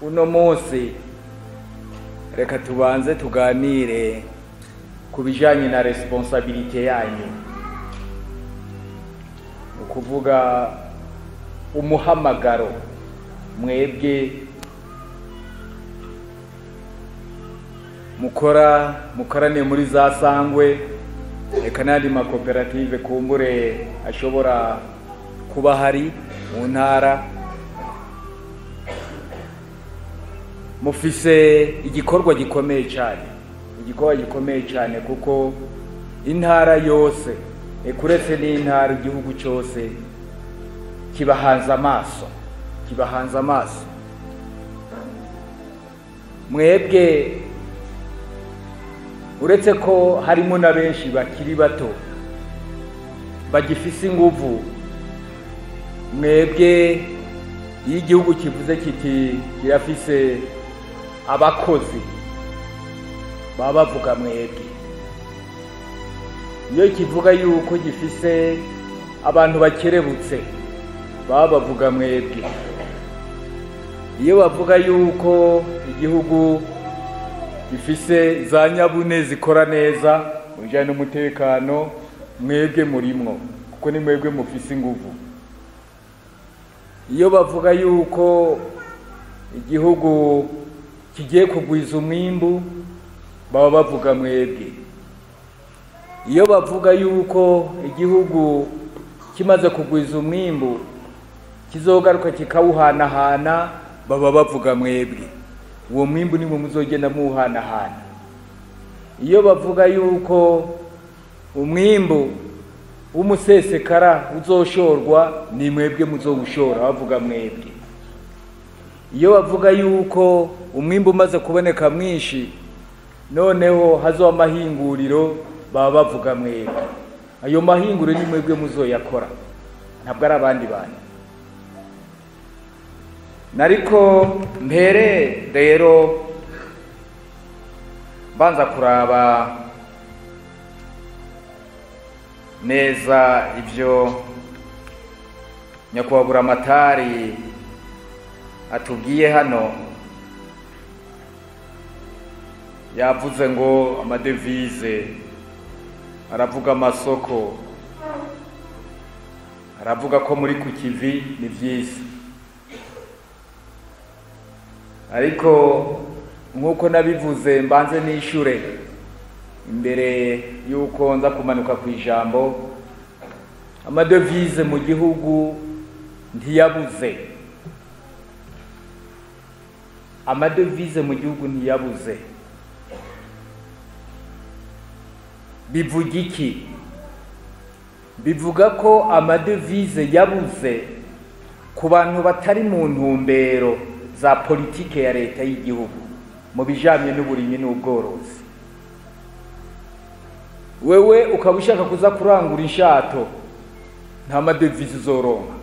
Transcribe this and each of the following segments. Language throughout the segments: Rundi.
Uno munsi reka tubanze tuganire ku bijanye na responsabilité yanyu, ni ukuvuga umuhamagaro mwebwe mukora mukorane muri za sangwe eka n'andi makoperative kumbure ashobora kuba hari mu ntara. Mufise igikorwa gikomeye cyane, igikorwa gikomeye cyane, kuko intara yose ekuretse n'intara igihugu cyose kibahanze amaso, kibahanze amaso. Mwebwe uretse ko harimo na benshi bakiri bato bagifise inguvu, mwebwe iyo igihugu kivuze kiti kirafise abakozi baba bavuga mwebwe. Iyo kivuga yuko gifise abantu bakerebutse baba bavuga mwebwe. Iyo bavuga yuko igihugu gifise za nyabune zikora neza mu bijyanye n'umutekano, mwebwe murimwo, kuko ni mwebwe mufise inguvu. Iyo bavuga yuko igihugu kigiye kugwiza umwimbu, baba bavuga mwebwe. Iyo bavuga yuko igihugu kimaze kugwiza umwimbu kizogaruka kikawuhanahana, baba bavuga mwebwe. Uwo mwimbu nimwe muzogenda muwuhanahana. Iyo bavuga yuko umwimbu w'umusesekara uzoshorwa, ni mwebwe muzowushora, bavuga mwebwe. Iyo bavuga yuko umwimbu umaze kuboneka mwinshi noneho hazoba amahinguriro, baba bavuga mwebwe. Ayo mahinguriro ni mwebwe muzoyakora, ntabwo ari abandi bantu. Nariko mpere rero mbanza kuraba neza ivyo nyakubahwa Buramatari atubwiye hano. Yavuze ngo amadevize, aravuga amasoko, aravuga ko muri ku kivi ni vyiza. Ariko nk'uko nabivuze, mbanze nishure imbere y'uko nza kumanuka ku ijambo. Amadevize mu gihugu ntiyabuze, amadevize mu gihugu ntiyabuze. Bivuga iki? Bivuga ko amadevize yabuze ku bantu batari mu ntumbero za politike ya leta y'igihugu mu bijanye n'uburimyi n'ubworozi. Wewe ukaba ushaka kuza kurangura inshato, nta madevize uzoronka.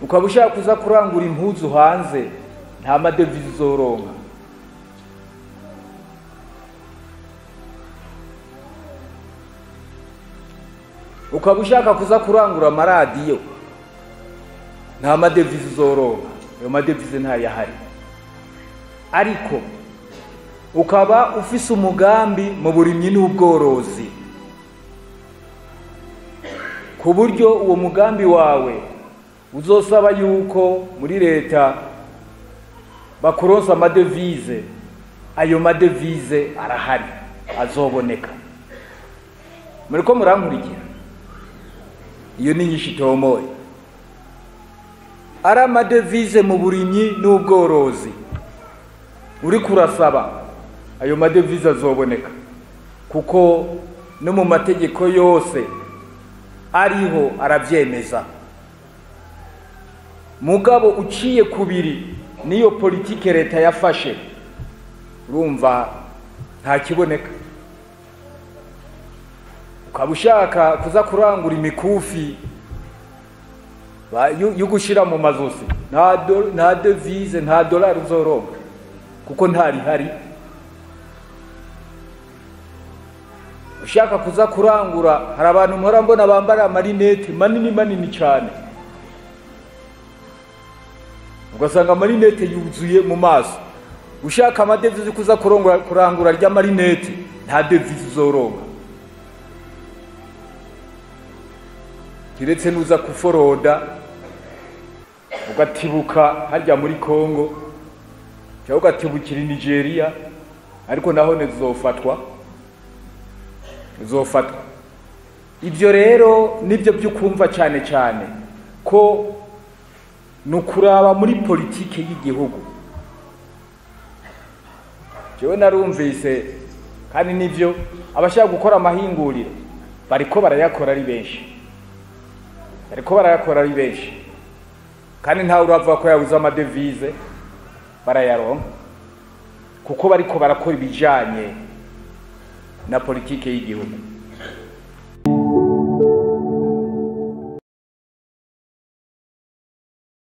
Ukaba ushaka kuza kurangura impuzu hanze, nta madevize uzoronka. Ukaba ushaka kuza kurangura amaradiyo, nta madevize uzoronka. Ayo madevize ntayahari. Ariko ukaba ufise umugambi mu burimyi n'ubworozi, ku buryo uwo mugambi wawe uzosaba yuko muri leta bakuronsa amadevize, ayo madevize arahari, azoboneka. Muriko murankurikira? Iyo ni inyishu itomoye. Ari amadevize mu burimyi n'ubworozi uri kurasaba, ayo madevize azoboneka, kuko no mu mategeko yose ariho aravyemeza. Mugabo uciye kubiri niyo politike leta yafashe, urumva nta kiboneka. Ukaba ushaka kuza kurangura imikufi yo gushira mu mazosi, nta devise, nta dolari uzoronka, kuko ntari hari. Ushaka kuza kurangura, hari abantu mpora mbona bambara amarinete manini manini cyane. Ugasanga amarinete yuzuye mu maso. Ushaka amadevize kuza kurangura ry'amarinete, nta devize uzoronka, kiretse nuza kuforoda ugatibuka harya muri Kongo cyangwa ugatibukira i Nigeria, ariko naho uzofatwa. Ibyo rero nibyo by'ukumva cyane cyane ko nukuraba muri politike y'igihugu. Jewe narumvise kandi nivyo, abashaka gukora amahinguriro bariko barayakora ari benshi, kandi ntawe uravuga ko yabuze amadevize, barayaronka kuko bariko barakora ibijanye na politike y'igihugu.